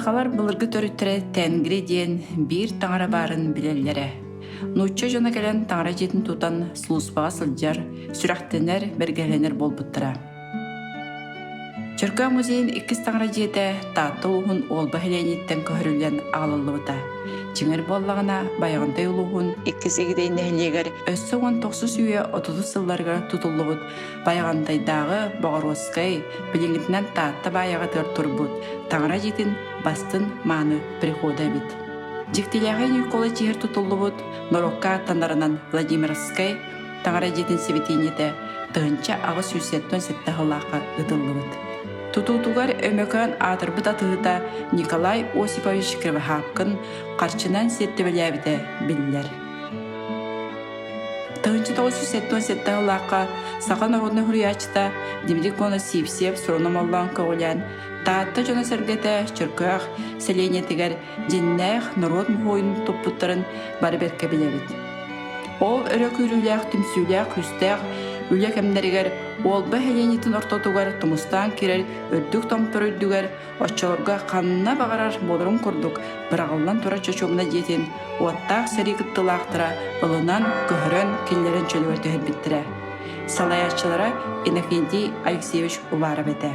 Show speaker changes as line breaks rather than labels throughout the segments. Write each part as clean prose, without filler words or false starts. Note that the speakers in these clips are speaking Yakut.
Сахалар былыргы төрүттэрэ Тенгри диэн биир таҥара баарын билэллэрэ. Нуучча дьоно кэлэн таҥара дьиэтин тутан сулууспаҕа сылдьар, сүрэхтэнэр, бэргэһэлэнэр буолбуттара. Чөркөөх музейын иккис таҥара дьиэтэ Таатта улууһун Уолба нэһилиэнньэтиттэн көһөрүллэн аҕалыллыбыта. Дьиҥэр буоллаҕына, Байаҕантай улууһун иккис Игидэй нэһилиэгэр өссө 19 үйэ отутус сылларыгар тутуллубут Байаҕантайдааҕы Боҕоруоскай, билиҥҥитинэн Таатта Баайаҕатыгар турбут таҥара дьиэтин бастын мааны прихода эбит. Дьиктилээхэй Ньукуола чиһэр тутуллубут норуокка ааттанарынан Владимировскай таҥара дьиэтин сибэтиинньэтэ 1877 сыллаахха ыытыллыбыт. Тутуутугар Өймөкөөн аатырбыт атыыһыта Николай Осипович Кривохапкин харчынан сиэртибэлээбитэ биллэр. 1977 сыллаахха саха народнай суруйааччыта Дмитрий Конов Сивцев суруна моллоон көҕүлээн Таатта дьоно-сэргэтэ Чөркөөх сэлиэнньэтигэр дьиннээх норуот муһуойун туппуттарын бары бэркэ билэбит. Ол өрө күүрүүлээх, түмсүүлээх, күүстээх үлэ кэмнэригэр Уолба сэлиэнньэтин ортотугар тумустаан киирэр үрдүк томтор үрдүгэр оччолорго ханна баҕарар буоларын курдук быраҕыллан турар чочуобуна дьиэтин уоттаах сэрии кыттыылаахтара ылынан, көһөрөн, киллэрэн чөлүгэр түһэрбиттэрэ. Салайааччылара Иннокентий Алексеевич Уваров этэ.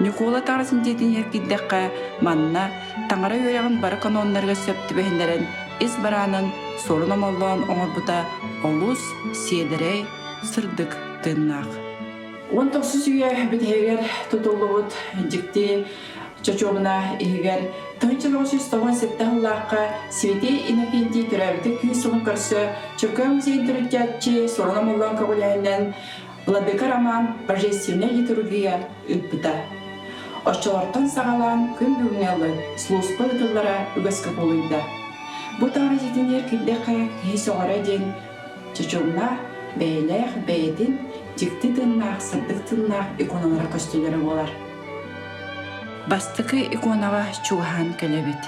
Ньукуола таҥаратын дьиэтин иһэр киирдэххэ, манна таҥара үөрэҕин бары каноннарыгар сөп түбэһиннэрэн ис бараанын суорун омоллоон оҥорбута олус сиэдэрэй, сырдык тыыннаах. 19 үйэ бүтэһигэр тутуллубут дьикти чочуобуна иһигэр 1997 сыллаахха Святей Иннокентий төрөөбүтэ күүс сылын көрсө Чөркөөх музейын төрүттээччи Суорун Омоллоон көҕүлээһинэн Владыка Роман божественнай литургия ыыппыта. Оччолортон саҕалаан күн бүгүҥҥэ ылы служба ыытыллара үгэскэ кубулуйда. Бу таҥара дьиэтинигэр киирдэххэ киһи сөҕөрө диэн чочумна бэйэлээх бэйэтин дьикти тыыннаах, сырдык тыыннаах иконалара көстүүлэрэ буолар. Бастакы иконаҕа чугаһаан кэлэбит.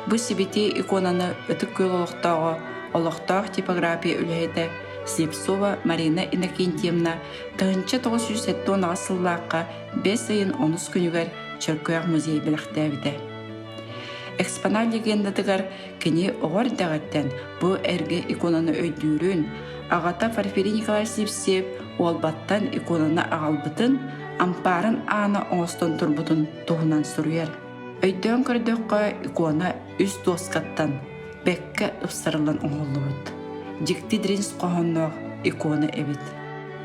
Бу сибити иконаны Ытык Күөл олохтооҕо олохтоох типография үлэһитэ Слепцова Марина Иннокентьевна 1978 сыллаахха бэс ыйын онус күнүгэр Чөркөөх музей бэлэхтээбитэ. Экспонат легендатыгар кини оҕо эрдэҕиттэн бу эргэ иконаны өйдүүрүн, аҕата Порфирий Николаевич Сивцев Уолбаттан иконаны аҕалбытын, ампаарын аана оҥостон турбутун туһунан суруйар. Өйдөөн көрдөххө, икона үс дуоскаттан бэккэ ыпсарыллан оҥоһуллубут, дьикти дириҥ хоһоонноох икона эбит.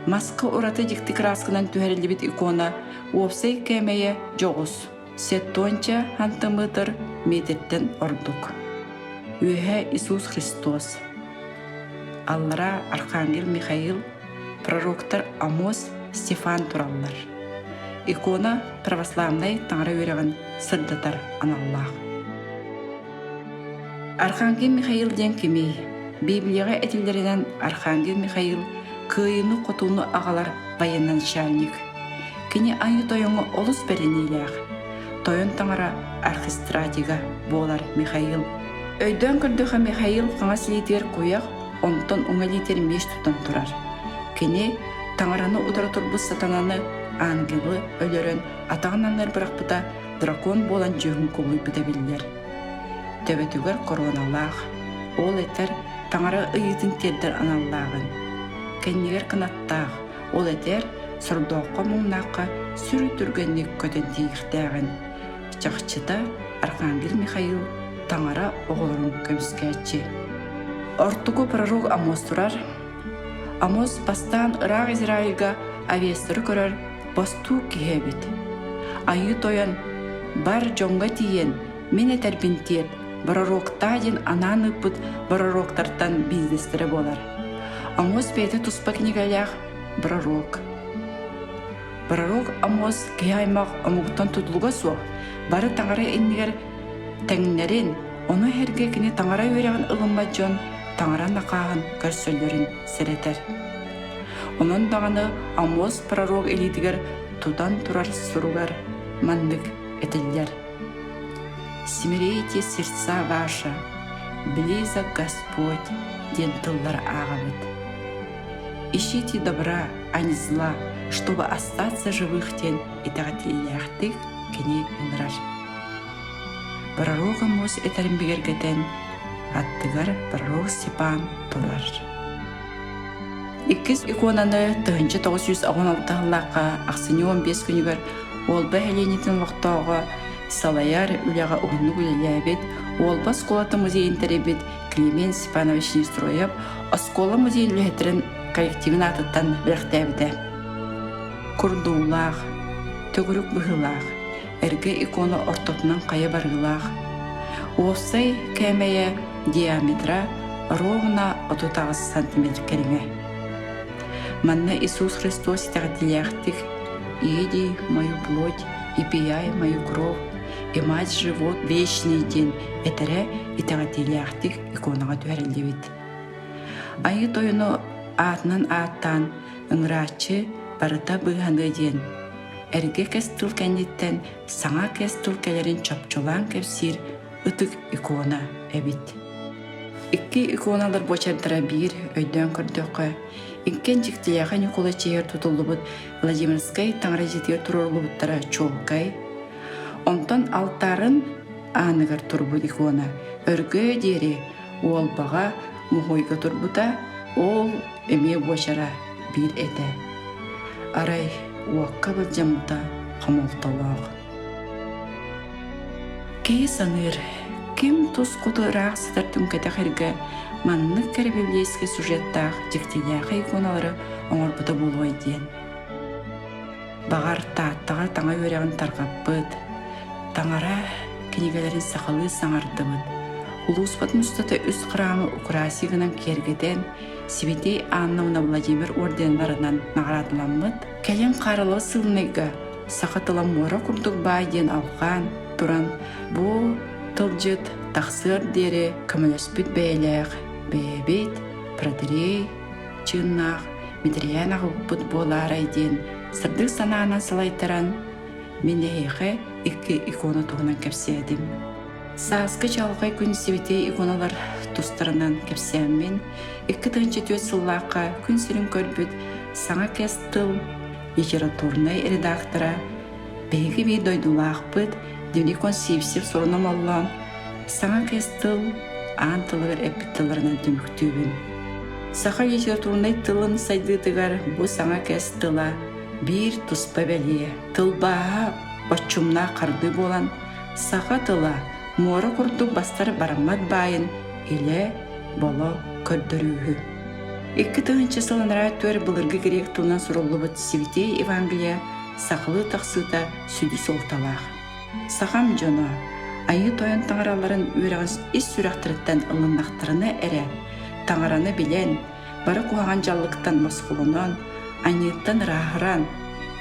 Маска ураты дьикти кыраасканан түһэриллибит икона уопсай кээмэйэ дьоҕус, сеттуонча хантымыытыр метртэн ордук. Үөһэ Иисус Христос, аллара Архангел Михаил, пророктар Амос, Стефан тураллар. Икона православнай таҥара үөрэҕин сырдатар аналлаах. Архангел Михаил диэн кимий? Библияҕа этиллэринэн Архангел Михаил кыайыыны-хотууну аҕалар военачальник. Кини Айыы Тойоҥҥо олус бэриниилээх. Тойон таҥара архистратига буолар Михаил. Өйдөөн көрдөххө Михаил хаҥас илиитигэр куйах, онтон уҥа илиитигэр меч тутан турар. Кини таҥараны утары турбут сатананы ангелы өлөрөн атаҕын анныгар бырахпыта дракон буолан дьүһүн кубулуйбута биллэр. Төбөтүгэр короналаах, ол этэр таҥара ыйыытын тиэрдэр аналлааҕын. Кэннигэр кынаттаах, ол этэр сордооххо муҥнаахха сүр түргэнник көтөн тиийиэхтээҕин. Чахчыта Архангел Михаил таҥара оҕолорун көмүскээччи. Ортоку пророк Амос турар. Амос бастаан ыраах Израильга Авестеры көрөр бостуук киһи эбит. Айыы Тойон бар дьоҥҥо тиийэн мин этэрбин тиэрт, пророктаа диэн анаан ыыппыт пророктартан биирдэстэрэ буолар. Амос бэйэтэ туспа кинигэлээх пророк. Пророк Амос киһи аймах омугуттан тутулуга суох, бары таҥара иннигэр тэҥнэрин, ону эргэ кини таҥара үөрэҕин ылыммат дьон таҥара накааһын көрсөллөрүн сэрэтэр. Онон даҕаны Амос пророк илиитигэр тутан турар суругар маннык этиллэр: «Смирите сердца ваши, близок Господь» диэн тыллар ааҕабыт. «Ищите добра, а не зла, чтобы остаться живых» диэн итэҕэтиилээхтик. кини ыҥырар. Пророк Амос этэрин бигэргэтэн, аттыгар пророк Степан турар. Иккис иконаны 1916 сыллаахха ахсынньы 15 күнүгэр Уолба нэһилиэнньэтин олохтооҕо салайар үлэҕэ уһуннук үлэлээбит Уолба оскуолатын музейын тэрийбит Климент Степанович Нестроев оскуола музейын үлэһиттэрин коллективын аатыттан бэлэхтээбитэ. Курдуулаах, төгүрүк быһыылаах, эргэ икона ортотунан хайа барыылаах. Уопсай кээмэйэ диаметра ровно 38 сантиметр кэриҥэ. Манна Иисус Христос итэҕэтиилээхтик «Иди мою плоть и пияй мою кровь, и мать живот вечный» диэн этэрэ итэҕэтиилээхтик иконаҕа түһэриллибит. Айыы Тойону аатынан ааттаан ыҥырааччы барыта быыһаныа диэн эргэ кэс тыл кэнниттэн саҥа кэс тыл кэлэрин чопчулаан кэпсиир ытык икона эбит. Икки иконалар буочардара биир өйдөөн көрдөххө, иккиэн дьиктилээхэй Ньукулай чиһигэр тутуллубут Владимирскай таҥара дьиэтигэр туруоруллубуттара чуолкай. Онтон алтаарын ааныгар турбут икона өргө диэри Уолбаҕа муһуойга турбута, ол эмиэ буочара биир этэ. Арай уокка былдьаммыта хомолтолоох. Киһи саныыр, ким тус хоту ыраах сытар түҥкэтэх эргэ маннык кэрэ библейскэй сюжеттаах дьиктилээхэй иконалары оҥорбута буолуой диэн. Баҕар, Тааттаҕа таҥа үөрэҕин тарҕаппыт, таҥара кинигэлэрин сахалыы саҥардыбыт, улууспутун устата үс храмы украсия гынан киэргэтэн, Сибэтиэй Анна уонна Владимир орденнарынан наҕараадаламмыт, кэлин Харалов сылыныйга саха тыла муора курдук баай диэн алҕаан туран, бу тылдьыт тахсыар диэри көмөлөспүт бэйэлээх бэйэбит прототиерей чыыннаах Митриян аҕалбыт буолаарай диэн сырдык санаанан салайтаран, мин эһиэхэ икки икона туһунан кэпсээтим. Сааскы чаҕылхай күн сибэтиэй иконалар тустарынан кэпсээммин, 2004 сыллаахха күн сирин көрбүт Саҥа кэс тыл литературнай редактора, биһиги биир дойдулаахпыт Дмитрий Сивцев суруна моллоон Саҥа кэс тыл аан тылыгар эппит тылларынан түмүктүүбүн. Саха литературнай тылын сайдыытыгар бу саҥа кэс тыла биир туспа бэлиэ. Тылбааһа боччумнаах хардыы буолан, саха тыла муора курдук бастар бараммат баайын илэ-боло көрдөрүүһү. 2000 сыл анараа өттүгэр былыргы грек тылынан суруллубут Святей Евангелие сахалыы тахсыыта сүдү суолталаах. Сахам дьоно Айыы Тойон таҥараларын үөрэҕин ис сүрэхтэриттэн ылыннахтарына эрэ, таҥараны билэн, бары куһаҕан дьаллыктан босхолонон, аньыыттан ырааһыран,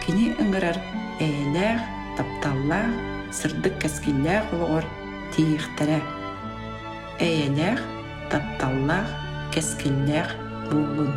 кини ыҥырар эйэлээх, тапталлаах, сырдык кэскиллээх олоҕор тиийиэхтэрэ. Эйэлээх, тапталлаах, кэскиллээх буолун.